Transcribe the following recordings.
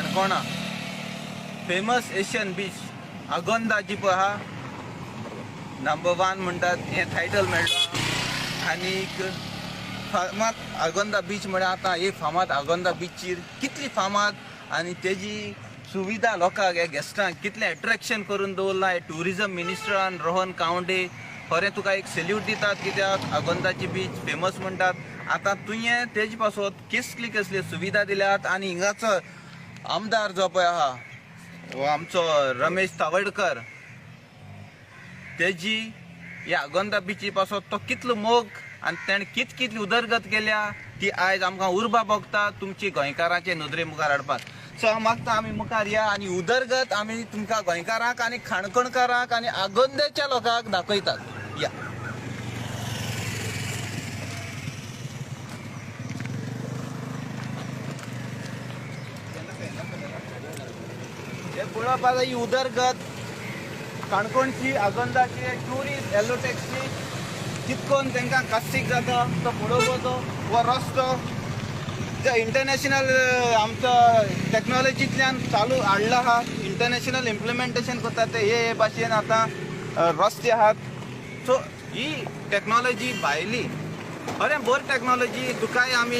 काणकोणा famous Asian beach Agonda जी पळय आहा नंबर 1 म्हणटात हें टायटल मेळ्ळां. आनीक फामाद आगोंदा बीच म्हळ्यार आतां ही फामाद आगोंदा बिचीर कितली फामाद आनी तेजी सुविधा लोकांक ह्या गेस्टांक कितलें एट्रेक्शन करून दवरलां हे टुरिजम मिनिस्टरान रोहन कावंडे खरें तुका एक सेल्यूट दितात कित्याक आगोंदाची बीच फेमस म्हणटात. आतां तुवें तेजे पासत कसली कसली सुविधा दिल्यात आनी हिंगाचो आमदार जो पळय आहा हो आमचो रमेश तावडकर तेजी ह्या आगोंदा बिची पासत तो कितलो मोग आनी तेणें कित कितली उदरगत केल्या ती आयज आमकां उर्बा भोगता तुमची गोंयकारांचे नदरे मुखार हाडपाक. सो हांव मागता आमी मुखार या आनी उदरगत आमी तुमकां गोंयकारांक आनी काणकोणकारांक आनी आगोंदेच्या लोकांक दाखयतात. या हे पळोवपाक ही उदरगत काणकोणची आगोंदाची ट्युरिस्ट येलो टॅक्सी कितकोन तांकां कास्तीक जाता तो पळोवपाचो हो रस्तो जे इंटरनॅशनल आमचो टॅक्नोलॉजींतल्यान चालू हाडला आहा इंटरनॅशनल इम्प्लिमेंटेशन करता ते हे भाशेन आतां रस्ते आहात. सो ही टॅक्नोलॉजी भायली खरें बरी टॅक्नोलॉजी तुकाय आमी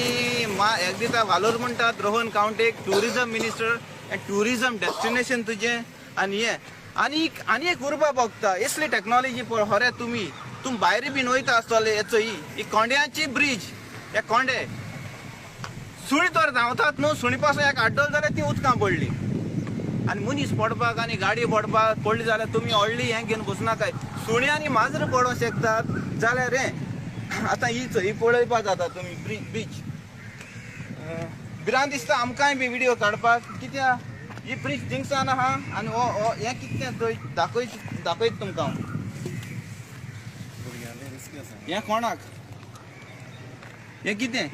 एक दिसा वालोर म्हणटात Rohan कावंटेक tourism minister and tourism destination तुजें आनी हें आनी आनी एक उर्बा भोगता असली टॅक्नोलॉजी पळय खरें तुमी तुमी भायर बीन वयता आसतले हेचो ही कोंड्याची ब्रीज हे कोंडे सुणी तर धांवतात न्हू सुणी पासून एक आड्डल जाल्यार ती उदकां पडली आनी मनीस पडपाक आनी गाडी पडपाक पडली जाल्यार तुमी व्हडली हें घेवन बसनाकाय. सुणी आनी माजरां पडोंक शकतात जाल्यार हें आतां ही ही पळयपाक जाता तुमी बीच भिरांत दिसता आमकांय बी व्हिडियो काडपाक कित्याक ही ब्रीज थिंगसान आहा आनी हो हो हें कितें थंय दाखय दाखयत तुमकां हांव. हें कोणाक हें कितें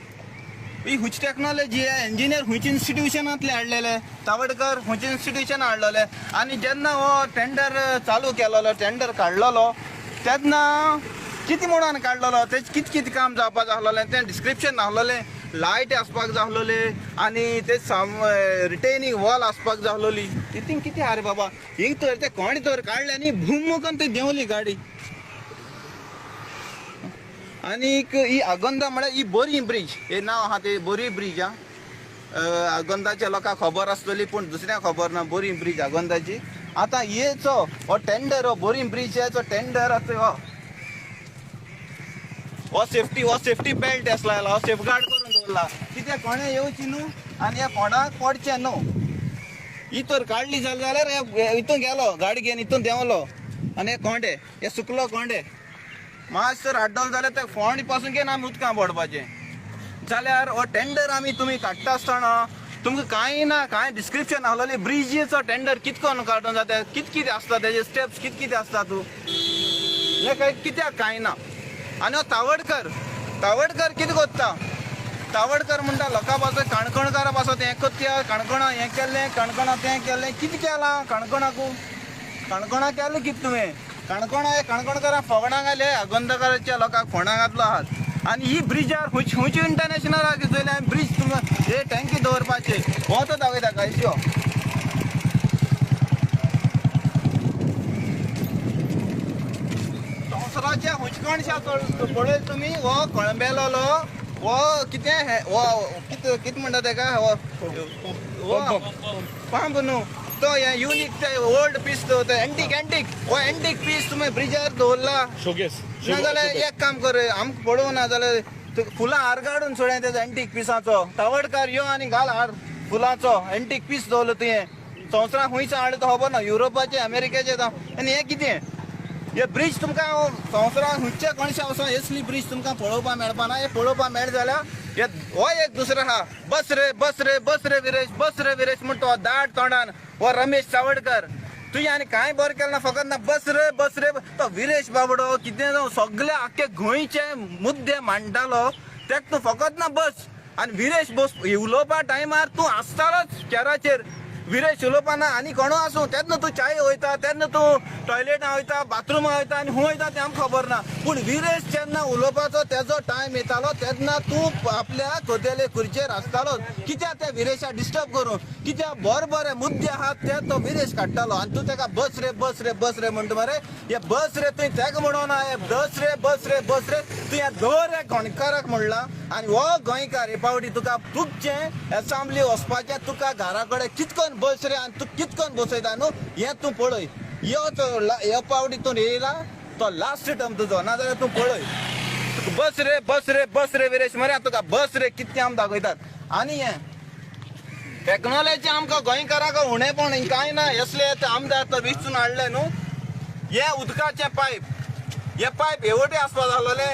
ही खंयची टॅक्नोलॉजी इंजिनियर खंयच्या इन्स्टिट्युशनांतले हाडलेले तावडकर खंयच्या इन्स्टिट्युशन हाडलेले आनी जेन्ना हो टेंडर चालू केलोलो टेंडर काडलेलो तेन्ना कितें म्हणून काडलेलो तेजें कितें कितें काम जावपाक आसलेलें तें डिस्क्रिप्शन आसलेलें लायट आसपाक जाय आसलेले आनी ते रिटेनिंग वॉल आसपाक जाय आसलेली तितून कितें आहा रे बाबा हिंग तर ते कोणें तर काडलें आनी भूम करून ती देंवली गाडी. आनीक ही आगोंदा म्हळ्यार ही बोरी ब्रीज हे नांव आहा ते बोरी ब्रीज आं आगोंदाच्या लोकांक खबर आसतली पूण दुसऱ्यांक खबर ना बोरी ब्रीज आगोंदाची. आतां हेचो हो टेंडर हो बोरी ब्रिजाचो टेंडर आतां हो हो सेफ्टी बेल्ट आसला हो सेफगार्ड करून दवरला कित्याक कोणें येवची न्हू आनी ह्या फोंडाक पडचें न्हू. ही तर काडली जाल्यार हितून गेलो गाडी घेवन हितून देंवलो आनी हे कोंडे हे सुकलो कोंडे मातसो तर आड्डलो जाल्यार ते फोंड पासून घेवन आमी उदकां पडपाचें जाल्यार हो टेंडर आमी तुमी काडटा आसतना तुमकां कांय ना कांय डिस्क्रिप्शन आसलेलें ब्रिजीचो टेंडर कितकोन काडून जाता कित कितें आसता तेजे स्टेप्स कित कितें आसता तूं हें कांय कित्याक कांय ना. आनी हो तावडकर तावडकर कितें कोत्ता तावडकर म्हणटा लोकां पासत काणकोणकारां पासत हें कोत्या काणकोणा हें केल्लें काणकोणा तें केल्लें कितें केलां काणकोणाकू काणकोणा केलें कितें तुवें काणकोणा हे काणकोणकारांक फोगणां घाले आगोंदकाराच्या लोकांक फोंडां घातलो आहात. आनी ही ब्रिजार खंयची खंयची इंटरनॅशनलाक चोयल्या ब्रीज तुमकां हे टँकी दवरपाचे हो तो दाखयता कायश्यो संवसाराच्या खंयच्या पळय तुमी हो कळंबेलो हो कितें हो कितें कितें म्हणटा तेका हो पंप न्हू तो हें युनीक ते ओल्ड पीस तो एंटीक एंटीक हो एंटीक पीस तुमी ब्रिजार दवरला शोकेस ना जाल्यार एक काम कर आमकां पळोवं ना जाल्यार फुलां हार काडून सोड तेजो एंटीक पिसाचो तावडकार यो आनी घाल हार फुलांचो एंटीक पीस दवरलो तुवें संवसाराक खंयचो हाडलो तो खबर ना युरोपाचे अमेरिकेचे आनी हें कितें हे ब्रिज तुमकां संवसाराक खंयच्या कोणशा वचोन असली ब्रिज तुमकां पळोवपाक मेळपा ना. हे पळोवपाक मेळ्ळें जाल्यार हे हो एक दुसरो आहा बस रे बस रे बस रे विरेश बस रे विरेश म्हणटा तो दाट तोंडान हो रमेश चावडकर तुवें आनी कांय बरें केलें ना फकत ना बस रे बस रे तो विरेश बाबडो कितें जावं सगळे आख्खे गोंयचे मुद्दे मांडटालो तेका तूं फकत ना बस. आनी विरेश बस उलोवपा टायमार तूं आसतालोच चेराचेर. विरेश उलोवपाना आनी कोणो आसूं तेन्ना तूं चाय वयता, तेन्ना तूं टॉयलेटां वयता, बाथरुमा वयता आनी खंय वयता तें आमकां खबर ना. पूण विरेश जेन्ना उलोवपाचो तेजो टायम येतालो तेन्ना तूं आपल्या कदेले खुर्चेर आसतालो. कित्याक ते विरेशाक डिस्टर्ब करून, कित्याक बरे बरे मुद्दे आहात ते तो विरेश काडटालो आनी तूं तेका बस रे बस रे बस रे म्हणटा मरे. हे बस रे तुवें तेका म्हणोना, हे बस रे बस रे बस रे तुवें ह्या दर एक गोंयकाराक म्हणलां. आनी हो गोंयकार हे पावटी तुका तुमचें एसेंब्ली वचपाचें, तुका घरा कडेन कितकोन बस रे आनी तूं कितकोन बसयता न्हू हें तूं पळय. यो हे पावटी तूं येयला तो लास्ट टर्म तुजो, नाजाल्यार तूं पळय तुका बस रे बस रे बस रे विरेश मरे, तुका बस रे कितकें आम दाखयतात. आनी हें टॅक्नोलॉजी आमकां गोंयकाराक उणेपण कांय ना. असले ते आमदार तो विचून हाडले न्हू. हे उदकाचें पायप, हे पायप हेवटे आसपा जालोले,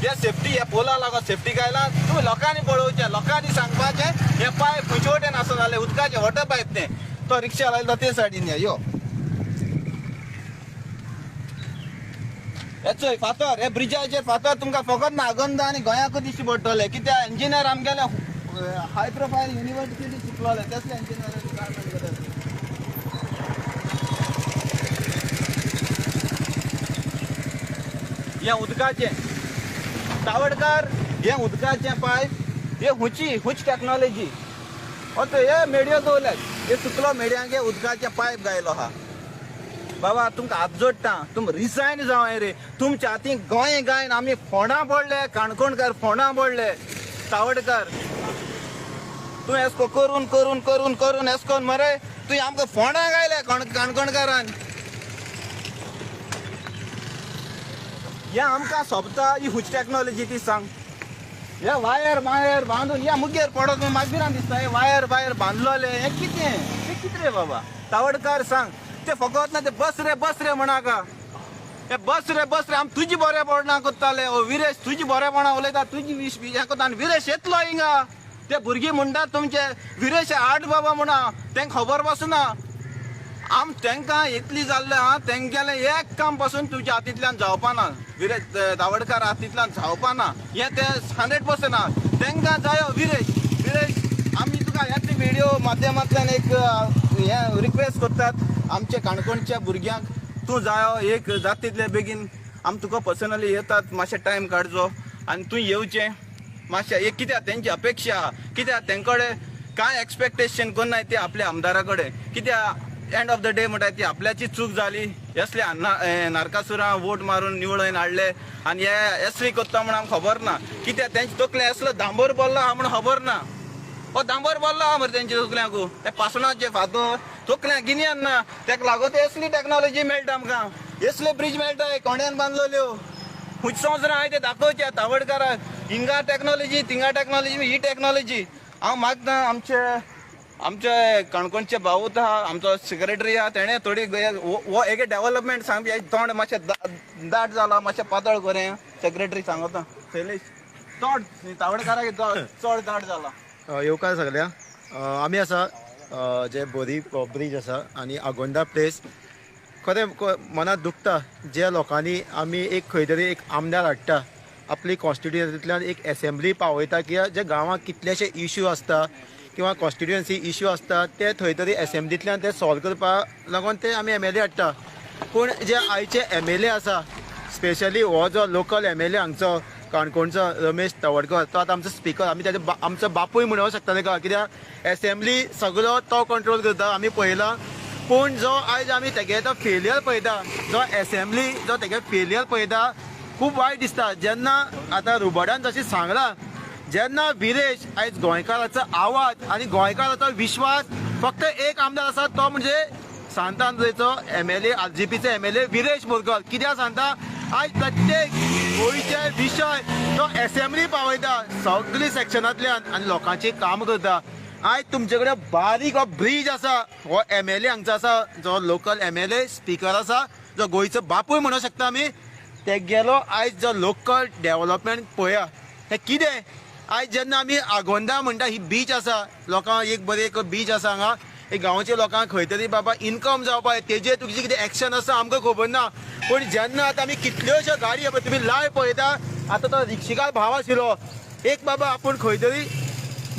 हे सेफ्टी हे पोला लागो सेफ्टी गायला. तूं लोकांनी पळोवचें, लोकांनी सांगपाचें हे पायप खंयचे वटेन आसा जालें उदकाचें वॉटर पायप तें. तो रिक्षा लायलो ते सायडीन यो हे चोय फातर, हे ब्रिजाचेर फातर तुमकां फकत ना आगोंदा आनी गोंयाकूच दिश्टी पडटले. कित्याक इंजिनियर आमगेले हाय प्रोफायल युनिवर्सिटी शिकलोले तेसले इंजिनियर. हें उदकाचें तावडकार, हें उदकाचें पायप, हे हुची हुच टॅक्नोलॉजी. आतां हे मेडयो दवरल्यात, हे सुकलो मेडयांक उदकाचें पायप गायलो आहा. बाबा तुमकां हात जोडटा, तुम रिजायन जावं रे. तुमच्या हातीन गोंय गायन आमी फोंडां पडले, काणकोणकार फोंडां पडले. तावडकार तूं एसको करून करून करून करून एसकोन मरे तुवें आमकां फोंडां गायले काणकोणकारान. हे आमकां सोंपता ही हुच टॅक्नोलॉजी ती सांग. हे वायर वायर बांदून ह्या मुगेर पडत मागीर दिसता हे वायर वायर बांदलोले हें कितें, तें कितें रे बाबा तावडकार सांग. ते फकत ना ते बस रे बस रे म्हणाका, हे बस रे बस रे आम तुजी बरेपणां करताले. ओ विरेश तुजी बरेपणां उलयता, तुजी विश हें करता आनी विरेश येतलो हिंगा. ते भुरगीं म्हणटात तुमचे विरेश आठ बाबा म्हणा, तेंकां खबर पासून ना. आम तेंकां इतली जाल्लें आहा, तेंगेलें एक काम पासून तुज्या हातींतल्यान जावपाना, विरेश तावडकार हातींतल्यान जावपाना, हें तें 100% आहा. तेंकां जायो विरेश. विरेश आमी तुका ह्याच व्हिडियो माध्यमांतल्यान एक हें रिक्वेस्ट करतात आमच्या काणकोणच्या भुरग्यांक, तूं जायो एक जाता तितले बेगीन. आम तुका पर्सनली येतात, मातशें टायम काडचो आनी तूं येवचें मातशें. एक कित्याक तेंची अपेक्षा आहा, कित्याक तेंचे कडेन कांय एक्सपेक्टेशन करनाय ते आपल्या आमदारा कडेन. कित्याक एंड ऑफ the day म्हणटा ती आपल्याची चूक जाली, असले नारकासुरां वोट मारून निवळून हाडले आनी हे असली करता म्हूण आमकां खबर ना. कित्याक तेंचे तकले असलो दांबर पडलो आहा म्हूण खबर ना. हो दांबर पडलो आहा मरे तेंच्या तकल्यांकू, ते पासणाचे फातर तकल्यांक गिन्यान ना. तेका लागून ते असली टॅक्नोलॉजी मेळटा आमकां, असले ब्रिज मेळटा कोंड्यान बांदलेल्यो. खूंयच संवसारां हांवें ते दाखोवचे तावडकाराक, हिंगा टॅक्नोलॉजी थिंगा टॅक्नोलॉजी ही टॅक्नोलॉजी. हांव मागता आमचे आमचे काणकोणचे भाऊ आहा, आमचो सेक्रेटरी आहा, तेणें थोडी हो एक डेव्हलपमेंट सांग. तोंड मातशें दाट जाला, मातशें पातळ करें सेक्रेटरी सांगता. शैलेश तोंड तावडकाराक चड दाट जाला. येवकार सगळ्या. आमी आसा जे बोरी ब्रीज आसा आनी आगोंदा प्लेस. खरें मनात दुखता ज्या लोकांनी आमी एक खंय तरी एक आमदार हाडटा, आपली कॉन्स्टिट्युएन्सींतल्यान एक एसेंब्ली पावयता, किंवा जे गांवांत कितलेशे इश्यू आसता किंवा कॉन्स्टिट्युएन्सी इश्यू आसता ते थंय तरी एसेंब्लींतल्यान ते सॉल्व करपाक लागून ते आमी एम एल ए हाडटा. पूण जे आयचे एम एल ए आसा, स्पेशली हो जो लोकल एम एल ए हांगचो काणकोणचो रमेश तवडकर, तो आतां आमचो स्पिकर, आमी तेजे आमचो बापूय म्हणूंक शकता ताका, कित्याक एसेंब्ली सगळो तो कंट्रोल करता आमी पळयलां. पूण जो आयज आमी तेगे तो फेलियर पळयता, जो एसेंब्ली जो तेगे फेलियर पळयता, खूब वायट दिसता. जेन्ना आतां रुबडान जशें सांगलां, जेन्ना विरेश आयज गोंयकाराचो आवाज आनी गोंयकाराचो विश्वास फक्त एक आमदार आसा तो म्हणजे सांतांद्रेचो M L A, R G पीचो M L A Viresh Borkar. कित्याक सांगता, आयज प्रत्येक गोंयचे विशय तो एसेंब्ली पावयता सगळी सेक्शनांतल्यान आनी लोकांची काम करता. आयज तुमचे कडेन बारीक हो ब्रीज आसा, हो एम एल ए हांगचो आसा, जो local M L A speaker आसा, जो गोंयचो बापूय म्हणूंक शकता आमी, तेगेलो आयज जो लोकल डेव्हलपमेंट पळया हें कितें. आयज जेन्ना आमी आगोंदा म्हणटा ही बीच आसा, लोकांक एक बरी एक बीच आसा हांगा, एक गांवच्या लोकांक खंय तरी बाबा इनकम जावपाक तेजेर तुमची कितें एक्शन आसा आमकां खबर ना. पूण जेन्ना आतां आमी कितल्योश्यो गाडी पळय तुमी लायव पळयता, आतां तो रिक्षेकार भाव आशिल्लो एक बाबा आपूण खंय तरी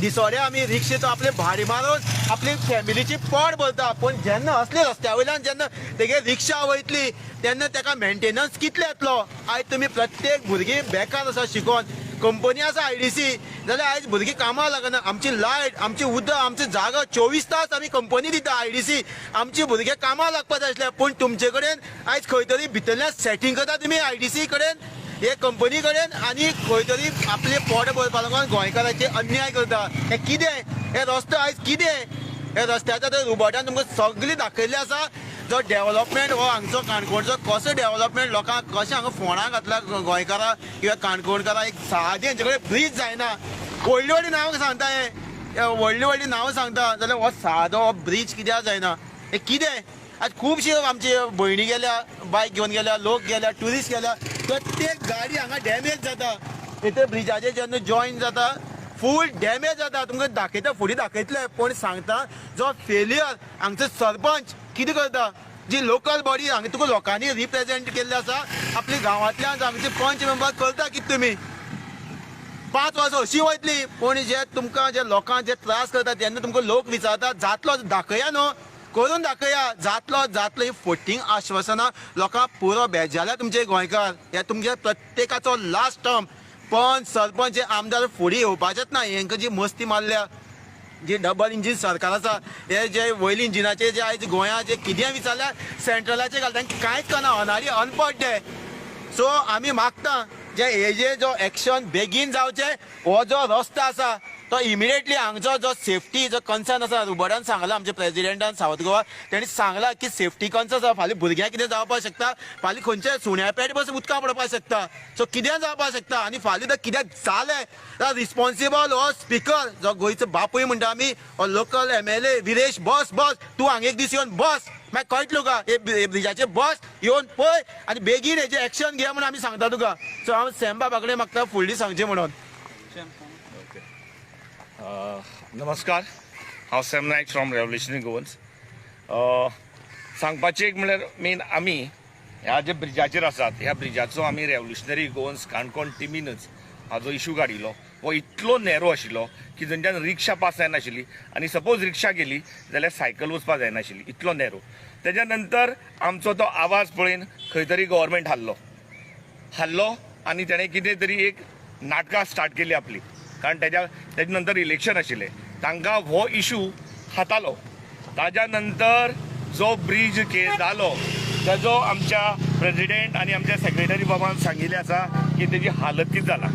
दिसोड्या आमी रिक्षेचो आपले भाडे मारून आपली फॅमिलीची पोट भरता. पूण जेन्ना असले रस्त्या वयल्यान जेन्ना तेगे रिक्षा वयतली तेन्ना तेका मेंटेनन्स कितले येतलो. आयज तुमी प्रत्येक भुरगीं बेकार आसा शिकोन, कंपनी आसा IDC, जाल्यार आयज भुरगीं कामाक लागना. आमची लायट, आमची उदक, आमची जागा 24 तास आमी कंपनी दिता IDC, आमची भुरगे कामाक लागपाक जाय आसले. पूण तुमचे कडेन आयज खंय तरी भितरल्यान सेटींग करता तुमी IDC कडेन, हे कंपनी कडेन, आनी खंय तरी आपले पोट भरपा लागून गोंयकारांचे अन्याय करता. हे कितें हे रस्तो आयज कितें हे रस्त्याच्या ते रुबटान तुमकां सगळें दाखयल्लें आसा. जो डेव्हलपमेंट हो हांगचो काणकोणचो कसो डेव्हलपमेंट लोकांक कशें हांगा फोंडां घातला गोंयकारां किंवा काणकोणकारां. एक सादी हेंचे कडेन ब्रीज जायना. व्हडली व्हडली नांवां सांगता, हे व्हडली व्हडली नांवां सांगता, जाल्यार हो सादो ब्रीज कित्याक जायना. हे कितें आज खुबशी आमची भयणी गेल्या, बायक घेवन गेल्या, लोक गेल्या, ट्युरिस्ट गेल्या, प्रत्येक गाडी हांगा डॅमेज जाता. इथे ब्रिजाचेर जेन्ना जॉईन जाता फूल डॅमेज जाता. तुमकां दाखयता, फुडें दाखयतले, पूण सांगता जो फेलियर हांगचो सरपंच कितें करता, जी लोकल बॉडी हांगा तुका लोकांनी रिप्रेजेंट केल्ले आसा आपल्या गांवांतल्यान हांगचे पंच मेंबर करता कितें तुमी 5 वर्सां अशी वयतली. पूण जे तुमकां जे लोकांक जे त्रास करता तेन्ना तुमकां लोक विचारता जातलो दाखया न्हू, करून दाखया, जातलो जातलो. ही फोटींग आश्वासनां लोकांक पुरो बेजारल्या तुमचे गोंयकार. हे तुमचे प्रत्येकाचो लास्ट टर्म, पंच सरपंच हे आमदार फुडें येवपाचेच ना. हेंकां जी मस्ती मारल्या, जी डबल इंजीन सरकार आसा, हे जे वयले इंजिनाचे जे आयज गोंया जे कितें विचारल्यार सेंट्रलाचे घालता, तांकां कांयच कळना, अनाडी अनपड ते. सो आमी मागता जे हेजे जो एक्शन बेगीन जावचें. हो जो रस्तो आसा तो इमिडिएटली हांगचो जो सेफ्टी जो कन्सर्न आसा, रुबडान सांगला आमच्या प्रेजिडेंटान सावथ गोवा, तेणी सांगला की सेफ्टी कन्सर्न आसा. फाल्यां भुरग्यांक कितें जावपाक शकता, फाल्यां खंयच्या सुण्या पेट बस उदकां पडपाक शकता, सो कितें जावपाक शकता. आनी फाल्यां जर कितें जालें जाल्यार रिस्पॉन्सिबल हो स्पिकर जो गोंयचो बापूय म्हणटा आमी, हो लोकल MLA Viresh, बस बस तूं हांगा एक दीस येवन बस, मागीर कळटलो तुका हे ब्रिजाचेर बस येवन पळय आनी बेगीन हेजें एक्शन घे म्हणून आमी सांगता तुका. सो हांव सॅम बाबा कडेन मागता फुडली सांगचें म्हणून. नमस्कार, हांव Sam Naik from revolutionary Goans. सांगपाचें एक म्हणल्यार मेन आमी ह्या जे ब्रिजाचेर आसात ह्या ब्रिजाचो आमी रेव्होल्युशनरी गोवन्स काणकोण टिमीनच हाजो इशू काडिल्लो. हो इतलो नॅरो आशिल्लो की थंयच्यान रिक्षा पास जायनाशिल्ली आनी सपोज रिक्षा गेली जाल्यार सायकल वचपाक जायनाशिल्ली, इतलो नॅरो. तेज्या नंतर आमचो तो आवाज पळयन खंय तरी गव्हर्मेंट हाल्लो हाल्लो आनी तेणें कितें तरी एक नाटकां स्टार्ट केली आपली, कारण तेज्या तेजे नंतर इलेक्शन आशिल्लें, तांकां हो इशू खातालो. ताज्या नंतर जो ब्रीज के जालो तेजो आमच्या प्रेजिडेंट आनी आमच्या सेक्रेटरी बाबान सांगिल्लें आसा की तेजी हालत कितें जाला.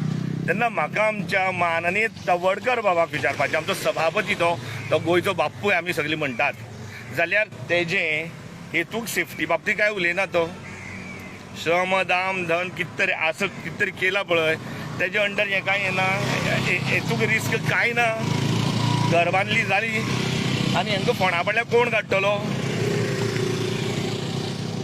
तेन्ना म्हाका आमच्या माननीय तवडकर बाबाक विचारपाचें, आमचो सभापती तो तो गोंयचो बापूय आमी सगळीं म्हणटात, जाल्यार तेजें हेतूक सेफ्टी बाबतींत कांय उलयना तो. श्रम दाम धन कितें तरी आसत कितें तरी केलां पळय तेजे अंडर हें कांय येना, हेतूक रिस्क कांय ना. घर बांदली जाली आनी हेंकां फोंडा पडल्यार कोण काडटलो,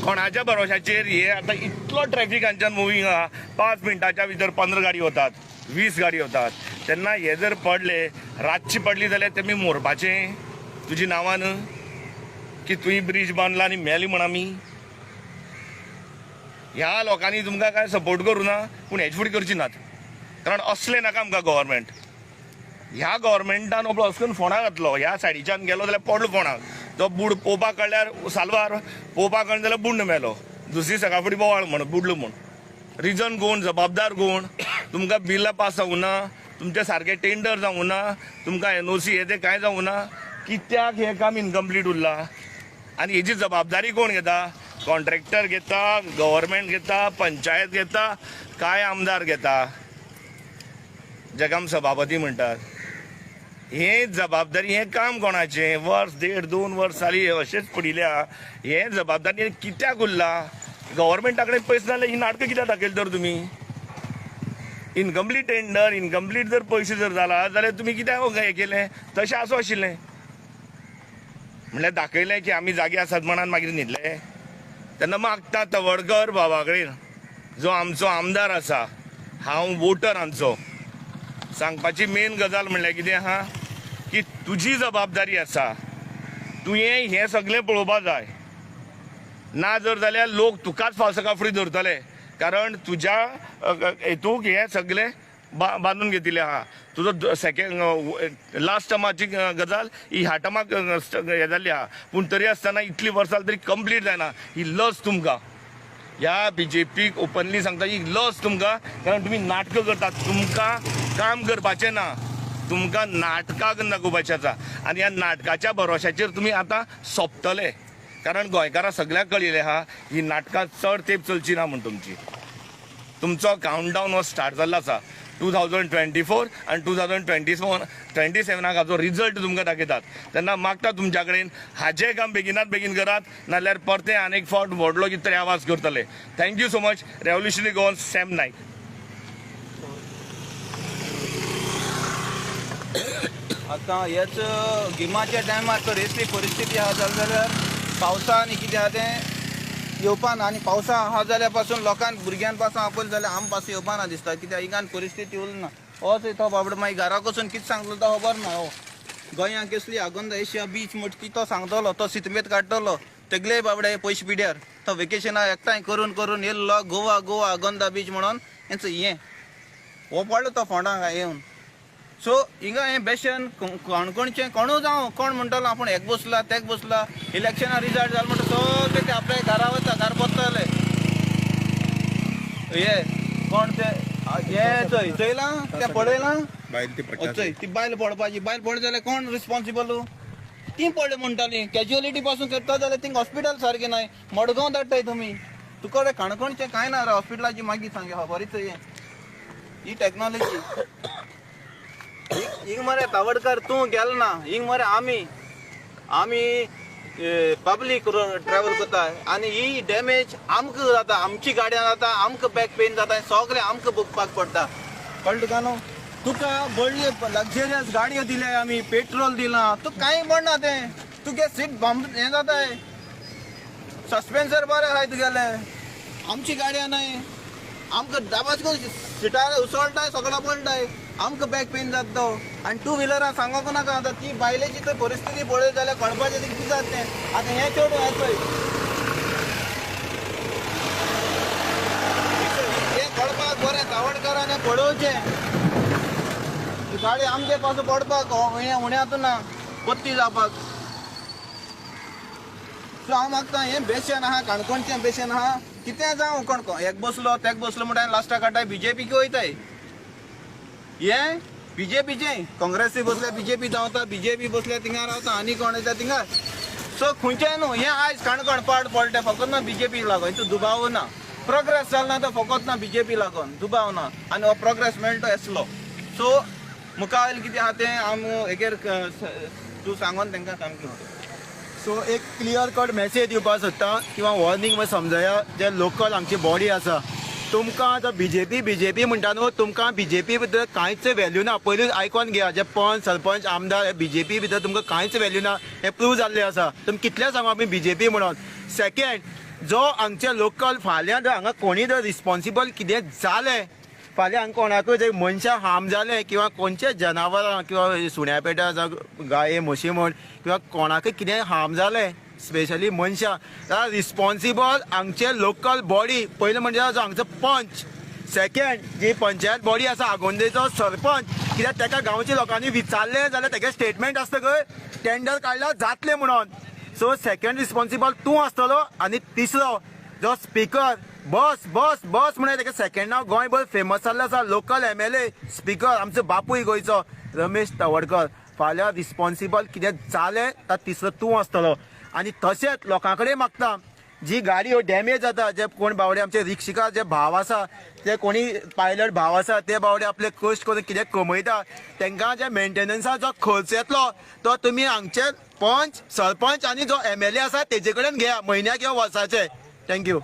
कोणाच्या भरोशाचेर? हे आतां इतलो ट्रॅफिक हांच्यान मुवींग आहा, 5 मिनटाच्या भितर 15 गाडी वतात, 20 गाडी वतात. तेन्ना हे जर पडले, रातची पडली जाल्यार तेमी मोरपाचें तुजी नांवान की तुवें ब्रीज बांदला आनी मेली म्हण आमी. ह्या लोकांनी तुमकां कांय सपोर्ट करूं ना, पूण हेच फुडें करची नात, कारण असलें नाका आमकां गव्हर्मेंट. ह्या गव्हर्मेंटान हो अशें करून फोंडा घातलो, ह्या सायडीच्यान गेलो जाल्यार पडलो फोंडाक, तो बूड पोवपाक काडल्यार साल्वार, पोवपाक काडलें जाल्यार बुंड मेलो, दुसरी सकाळ फुडें बोवाळ म्हण बुडलो म्हूण. रिजन कोण, जबाबदार कोण? तुमकां बिलां पास जावूं ना, तुमचे सारके टेंडर जावूं ना, तुमकां NOC हे ते कांय जावूं ना, कित्याक हें काम इनकम्प्लीट उरलां? आनी हेजी जबाबदारी कोण घेता? कॉन्ट्रॅक्टर घेता, गव्हर्मेंट घेता, पंचायत घेता, काय आमदार घेता, जेका आमी सभापती म्हणटात. हे जबाबदारी, हें काम कोणाचें? वर्स देड 2 वर्स जाली अशेंच पडिल्ल्या, हें जबाबदारी कित्याक उरला? गव्हर्मेंटा कडेन पयशे नाजाल्यार ही नाटकां कित्याक दाखयली तर तुमी? इनकम्प्लीट टेंडर, इनकम्प्लीट जर पयशे जर जाला जाल्यार तुमी कित्याक हें केलें? तशें आसूं आशिल्लें म्हणल्यार दाखयलें की आमी जागे आसात म्हणान मागीर न्हिदले. तेन्ना मागता तवडकर बाबा कडेन, जो आमचो आमदार आसा, हांव वोटर हांचो, सांगपाची मेन गजाल म्हणल्यार कितें आहा की तुजी जबाबदारी आसा, तुवें हें सगळें पळोवपा जाय. ना जर जाल्यार लोक तुकाच फावसा काफडी धरतले, कारण तुज्या हेतूक हें सगळें बांदून घेतिल्लें आहा. तुजो सेकेंड लास्ट टर्माची गजाल ही ह्या टर्माक हें जाल्ली आहा, पूण तरी आसतना इतली वर्सां तरी कंप्लीट जायना. ही लज तुमकां, ह्या बीजेपीक ओपनली सांगता, ही लज तुमकां, कारण तुमी नाटकां करतात. तुमकां काम करपाचें ना, तुमकां नाटकां दाखोवपाचें आसा आनी ह्या नाटकाच्या भरोश्याचेर तुमी आतां सोंपतले. कारण गोंयकारां सगळ्याक कळिल्लें आहा ही नाटकां चड तेंप चलची ना म्हूण. तुमची तुमचो कावंटडावन हो स्टार्ट जाल्लो आसा 2024 आनी 2027 हाचो रिजल्ट तुमकां दाखयतात. तेन्ना मागता तुमच्या कडेन हाजें काम बेगिनात बेगीन करात, नाल्यार परतें आनी एक फावट व्हडलो कितें तरी आवाज करतले. Thank you so much. Revolutionary Goan, Sam Naik. आतां हेच गिमाच्या टायमार तर असली परिस्थिती आहा जाली जाल्यार पावसा आनी कितें आहा तें येवपा ना, आनी पावसा आहा जाल्यार पासून लोकांक भुरग्यां पासून आपयलें जाल्यार आम पासून येवपा ना दिसता, कित्याक हिंगान परिस्थिती उरना. होच तो बाबडो मागीर घरा वचून कितें सांगतलो तो खबर ना. हो गोंयांत कसली आगोंदा एशिया बीच म्हणटा ती तो सांगतलो, तो सितमेत काडटलो तेगले बाबडे पयशे पिड्यार. तो वेकेशना एकठांय करून करून येयल्लो गोवा गोवा आगोंदा बीच म्हणून हेंच हें हो पडलो तो फोंडा येवन. सो हिंगा हें बेशन काणकोणचें कोणूय जावं, कोण म्हणटलो आपूण एक बसला तेक बसला, इलेक्शना रिजल्ट जालें म्हणटा सगळे ते आपल्या घरा वता, घर पत्तले. हे कोण ते हे चोय चोयलां तें पळयलां, चोय ती बायल पडपाची, बायल पडली जाल्यार कोण रिस्पोन्सिबल? ती पडले म्हणटाली कॅज्युअलिटी पासून करता जाल्यार थिंग हॉस्पिटल सारकें नाय, मडगांव धाडटाय तुमी. तुका रे काणकोणचें कांय ना रे हॉस्पिटलाची मागीर सांगे खबरीच हें ही टॅक्नोलॉजी. हिंग मरे तावडकर तूं गेल ना, हिंग मरे आमी आमी पब्लीक ट्रॅवल करता आनी ही डॅमेज आमकां जाता, आमची गाडयां जाता, आमकां बॅक पेन जाता, सगळें आमकां भोगपाक पडटा. कळ्ळें तुका न्हू? तुका व्हडले लक्झरियस गाडयो दिल्या आमी, पेट्रोल दिलां, तूं कांय म्हणना तें, तुगे सीट बॉम्ब हें जाताय, सस्पेन्सर बरें आहाय तुगेलें, आमची गाडयां न्हय, आमकां दाबाज करून सिटार उसळटाय, सगळो पडटाय, आमकां बॅक पेन जाता तो. आनी टू व्हिलरां सांगूंक नाका आतां ती बायलेची तर परिस्थिती पळयली जाल्यार कळपाचें कितें जाता तें. आतां हें चेडूं हें चोय, हें कळपाक बरें तावडकारान हें पळोवचें, गाडी आमचे पासून पडपाक हें उण्यांत ना पत्ती जावपाक. सो हांव मागता हें बेशन आहा, काणकोणचें बेशन आहा, कितें जावं कोण एक बसलो तेक बसलो म्हणटा लास्टाक काडटाय बीजेपीक वयताय. हें बीजेपीचें काँग्रेसी बसल्या बीजेपी जावता, बीजेपी बसल्या थिंगा रावता, आनी कोण येता थिंगा. सो खंयचें न्हू हें आयज काणकोण पाड पडलें फकत ना बीजेपीक लागून, हितून दुबाव ना. प्रोग्रेस जाल ना तो फकत ना बीजेपी लागून, दुबाव ना. आनी हो प्रोग्रेस मेळटा येसलो. सो मुखार कितें आहा तें आम हेगेर तूं सांगोन तांकां सामकें. सो एक क्लियर कट मॅसेज दिवपाक सोदता किंवा वॉर्निंग समजया जे लोकल आमची बॉडी आसा, तुमकां आतां बीजेपी बीजेपी म्हणटा न्हू, तुमकां बीजेपी भितर कांयच व्हॅल्यू ना. पयलींच आयकोन घेया, जे पंच सरपंच आमदार हे बीजेपी भितर तुमकां कांयच व्हॅल्यू ना, हें प्रूव जाल्लें आसा. तुमी कितलें सांगू आमी बीजेपी म्हणून. सेकेंड, जो हांगचे लोकल फाल्यां जर हांगा कोणी जर रिस्पोन्सिबल कितें जालें, फाल्यां हांगा कोणाकूय जर मनशां हार्म जालें किंवा कोणचे जनावरां किंवा सुण्या पेट्या जावं गाये म्हशी म्हण किंवा कोणाकूय कितें हार्म जालें स्पेशली मनशां, जाल्यार रिस्पोन्सिबल हांगचे लोकल बॉडी, पयलें म्हणजे जो हांगचो पंच, सेकेंड जी पंचायत बॉडी आसा आगोंदेचो सरपंच, कित्याक ताका गांवच्या लोकांनी विचारलें जाल्यार तेगे स्टेटमेंट आसता खंय टेंडर काडल्यार जातलें म्हणून. सो सेकेंड रिस्पोन्सिबल तूं आसतलो. आनी तिसरो जो स्पिकर बस बस बस म्हणून तेका सेकेंड नांव गोंयभर फेमस जाल्लो आसा, लोकल MLA speaker आमचो बापूय गोंयचो रमेश तवडकर, फाल्यां रिस्पोन्सिबल कितें जालें तर तिसरो तूं आसतलो. आनी तशेंच लोकां कडेन मागता, जी गाडी डॅमेज जाता, जे कोण बावडे आमचे रिक्षिका जे भाव आसा, ते कोणी पायलट भाव आसा, ते बावडे आपले कश्ट करून कितें कमयता, तांकां जे मेंटेनन्सा जो खर्च येतलो तो तुमी हांगचे पंच सरपंच आनी जो MLA आसा तेजे कडेन घेया म्हयन्याक किंवा वर्साचे. Thank you.